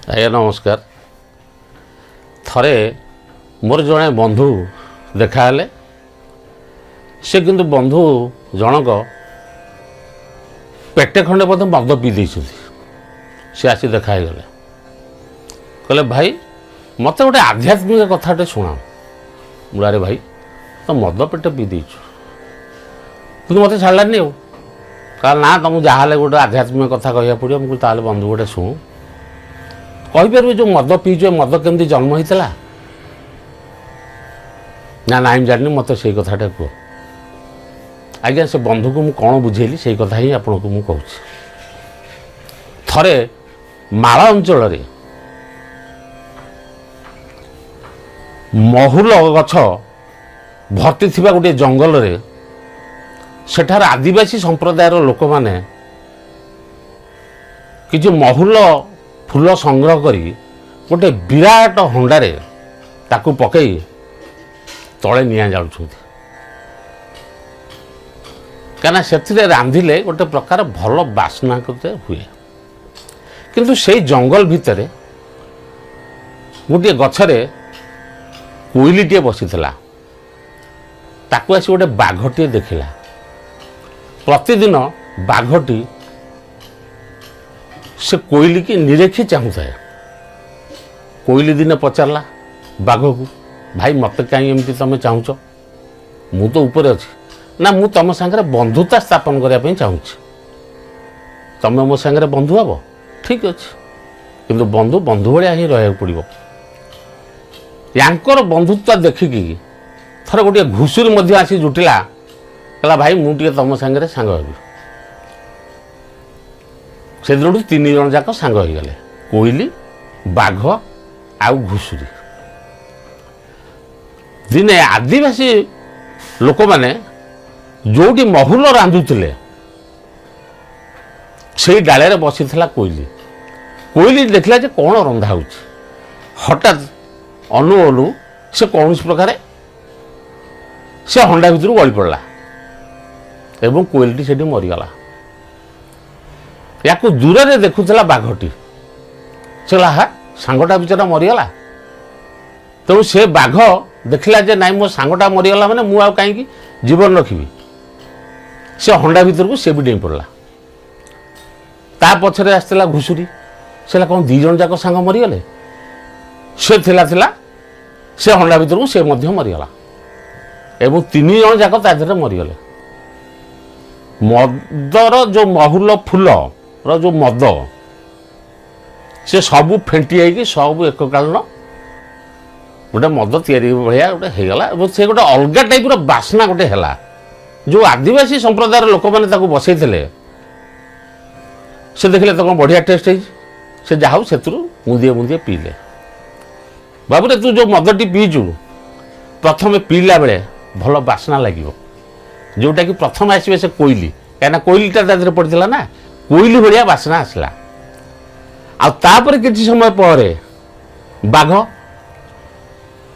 ଆଜ୍ଞା ନମସ୍କାର। ଥରେ ମୋର ଜଣେ ବନ୍ଧୁ ଦେଖାହେଲେ। ସେ କିନ୍ତୁ ବନ୍ଧୁ ଜଣକ ପେଟେ ଖଣ୍ଡେ ବୋଧେ ମଦ ପିଇ ଦେଇଛନ୍ତି। ସେ ଆସି ଦେଖା ହେଇଗଲେ, କହିଲେ, "ଭାଇ, ମୋତେ ଗୋଟେ ଆଧ୍ୟାତ୍ମିକ କଥାଟେ ଶୁଣାଅ।" ମୁଁ, "ଆରେ ଭାଇ, ତ ମଦ ପେଟେ ପିଇ ଦେଇଛୁ।" କିନ୍ତୁ ମୋତେ ଛାଡ଼ିଲାନି। ଆଉ କହିଲା, "ନା, ତମକୁ ଯାହାହେଲେ ଗୋଟେ ଆଧ୍ୟାତ୍ମିକ କଥା କହିବାକୁ ପଡ଼ିବ।" ମୁଁ କହିଲି, "ତାହେଲେ ବନ୍ଧୁ, ଗୋଟେ ଶୁଣୁ। କହିପାରିବେ ଯେଉଁ ମଦ ପିଇଛୁ, ଏ ମଦ କେମିତି ଜନ୍ମ ହେଇଥିଲା?" "ନା, ନାଇଁ, ମୁଁ ଜାଣିନି, ମୋତେ ସେଇ କଥାଟା କୁହ।" ଆଜ୍ଞା, ସେ ବନ୍ଧୁକୁ ମୁଁ କ'ଣ ବୁଝେଇଲି, ସେଇ କଥା ହିଁ ଆପଣଙ୍କୁ ମୁଁ କହୁଛି। ଥରେ ମାଳ ଅଞ୍ଚଳରେ ମହୁଲ ଗଛ ଭର୍ତ୍ତି ଥିବା ଗୋଟିଏ ଜଙ୍ଗଲରେ ସେଠାର ଆଦିବାସୀ ସମ୍ପ୍ରଦାୟର ଲୋକମାନେ କିଛି ମହୁଲ ଫୁଲ ସଂଗ୍ରହ କରି ଗୋଟେ ବିରାଟ ହଣ୍ଡାରେ ତାକୁ ପକାଇ ତଳେ ନିଆଁ ଜାଳୁଛନ୍ତି, କାହିଁକିନା ସେଥିରେ ରାନ୍ଧିଲେ ଗୋଟେ ପ୍ରକାର ଭଲ ବାସ୍ନା ଗୋଟେ ହୁଏ। କିନ୍ତୁ ସେଇ ଜଙ୍ଗଲ ଭିତରେ ଗୋଟିଏ ଗଛରେ କୋଇଲିଟିଏ ବସିଥିଲା। ତାକୁ ଆସି ଗୋଟେ ବାଘଟିଏ ଦେଖିଲା। ପ୍ରତିଦିନ ବାଘଟି ସେ କୋଇଲିକି ନିରେଖି ଚାହୁଁଥାଏ। କୋଇଲି ଦିନେ ପଚାରିଲା ବାଘକୁ, "ଭାଇ, ମୋତେ କାହିଁ ଏମିତି ତୁମେ ଚାହୁଁଛ? ମୁଁ ତ ଉପରେ ଅଛି।" "ନା, ମୁଁ ତୁମ ସାଙ୍ଗରେ ବନ୍ଧୁତା ସ୍ଥାପନ କରିବା ପାଇଁ ଚାହୁଁଛି। ତୁମେ ମୋ ସାଙ୍ଗରେ ବନ୍ଧୁ ହେବ?" "ଠିକ୍ ଅଛି, କିନ୍ତୁ ବନ୍ଧୁ ବନ୍ଧୁ ଭଳିଆ ହିଁ ରହିବାକୁ ପଡ଼ିବ।" ୟାଙ୍କର ବନ୍ଧୁତ୍ୱ ଦେଖିକି ଥରେ ଗୋଟିଏ ଘୁଷୁରୀ ମଧ୍ୟ ଆସି ଜୁଟିଲା। କହିଲା, "ଭାଇ, ମୁଁ ଟିକେ ତୁମ ସାଙ୍ଗରେ ସାଙ୍ଗ ହେବି।" ସେଦିନଠୁ ତିନି ଜଣ ଯାକ ସାଙ୍ଗ ହେଇଗଲେ, କୋଇଲି, ବାଘ ଆଉ ଘୁଷୁରୀ। ଦିନେ ଆଦିବାସୀ ଲୋକମାନେ ଯେଉଁଠି ମହୁଲ ରାନ୍ଧୁଥିଲେ, ସେଇ ଡାଳରେ ବସିଥିଲା କୋଇଲି। କୋଇଲି ଦେଖିଲା ଯେ କ'ଣ ରନ୍ଧା ହେଉଛି। ହଠାତ୍ ଅନୁ ଅନୁ ସେ କୌଣସି ପ୍ରକାରେ ସେ ହଣ୍ଡା ଭିତରୁ ଗଳି ପଡ଼ିଲା ଏବଂ କୋଇଲିଟି ସେଠି ମରିଗଲା। ୟାକୁ ଦୂରରେ ଦେଖୁଥିଲା ବାଘଟି। ସେ କହିଲା, "ହା, ସାଙ୍ଗଟା ବିଚାରା ମରିଗଲା।" ତେଣୁ ସେ ବାଘ ଦେଖିଲା ଯେ ନାଇଁ, ମୋ ସାଙ୍ଗଟା ମରିଗଲା ମାନେ ମୁଁ ଆଉ କାହିଁକି ଜୀବନ ରଖିବି? ସେ ହଣ୍ଡା ଭିତରକୁ ସେ ବି ଡେଇଁ ପଡ଼ିଲା। ତା ପଛରେ ଆସିଥିଲା ଘୁଷୁରୀ। ସେ କହିଲା, "କ'ଣ ଦୁଇ ଜଣ ଯାକ ସାଙ୍ଗ ମରିଗଲେ?" ସେ ଥିଲା ଥିଲା ସେ ହଣ୍ଡା ଭିତରକୁ ସେ ମଧ୍ୟ ମରିଗଲା ଏବଂ ତିନି ଜଣ ଯାକ ତା ଦେହରେ ମରିଗଲେ। ମଦର ଯେଉଁ ମହୁଲ ଫୁଲର ଯେଉଁ ମଦ, ସେ ସବୁ ଫେଣ୍ଟି ହେଇକି ସବୁ ଏକକାଳୀନ ଗୋଟେ ମଦ ତିଆରି ଭଳିଆ ଗୋଟେ ହେଇଗଲା ଏବଂ ସେ ଗୋଟେ ଅଲଗା ଟାଇପ୍ର ବାସ୍ନା ଗୋଟେ ହେଲା। ଯେଉଁ ଆଦିବାସୀ ସମ୍ପ୍ରଦାୟର ଲୋକମାନେ ତାକୁ ବସେଇଥିଲେ, ସେ ଦେଖିଲେ ତ କ'ଣ ବଢ଼ିଆ ଟେଷ୍ଟ ହେଇଛି। ସେ ଯାହା ହଉ ସେଥିରୁ ମୁନ୍ଦିଏ ମୁନ୍ଦିଏ ପିଇଲେ। ବାବୁରେ, ତୁ ଯେଉଁ ମଦଟି ପିଇଛୁ, ପ୍ରଥମେ ପିଇଲା ବେଳେ ଭଲ ବାସ୍ନା ଲାଗିବ, ଯେଉଁଟାକି ପ୍ରଥମେ ଆସିବେ ସେ କୋଇଲି, କାହିଁକିନା କୋଇଲିଟା ତା ଦେହରେ ପଡ଼ିଥିଲା ନା, କୋଇଲି ଭଳିଆ ବାସ୍ନା ଆସିଲା। ଆଉ ତାପରେ କିଛି ସମୟ ପରେ ବାଘ,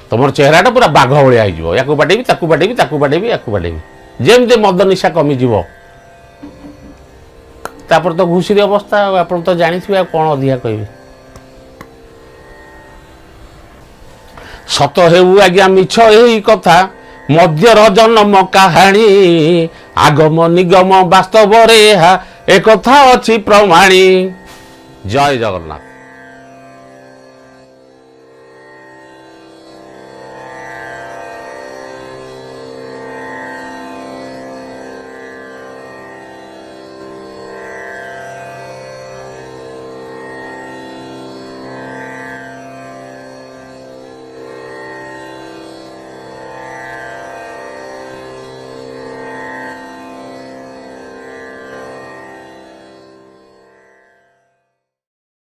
ତମର ଚେହେରାଟା ପୁରା ବାଘ ଭଳିଆ ହେଇଯିବ। ୟାକୁ ବାଡ଼େଇବି, ତାକୁ ବାଡ଼େଇବି, ତାକୁ ବାଡ଼େଇବି, ୟାକୁ ବାଡ଼େଇବି। ଯେମିତି ମଦ ନିଶା କମିଯିବ, ତାପରେ ତ ଘୁଷୁରୀ ଅବସ୍ଥା ଆଉ ଆପଣ ତ ଜାଣିଥିବେ, ଆଉ କ'ଣ ଅଧିକା କହିବି? ସତ ହେଉ ଆଜ୍ଞା ମିଛ, ଏଇ କଥା ମଦ୍ୟର ଜନ୍ମ କାହାଣୀ। ଆଗମ ନିଗମ ବାସ୍ତବରେ ଏହା ଏକଥା ଅଛି ପ୍ରମାଣୀ। ଜୟ ଜଗନ୍ନାଥ।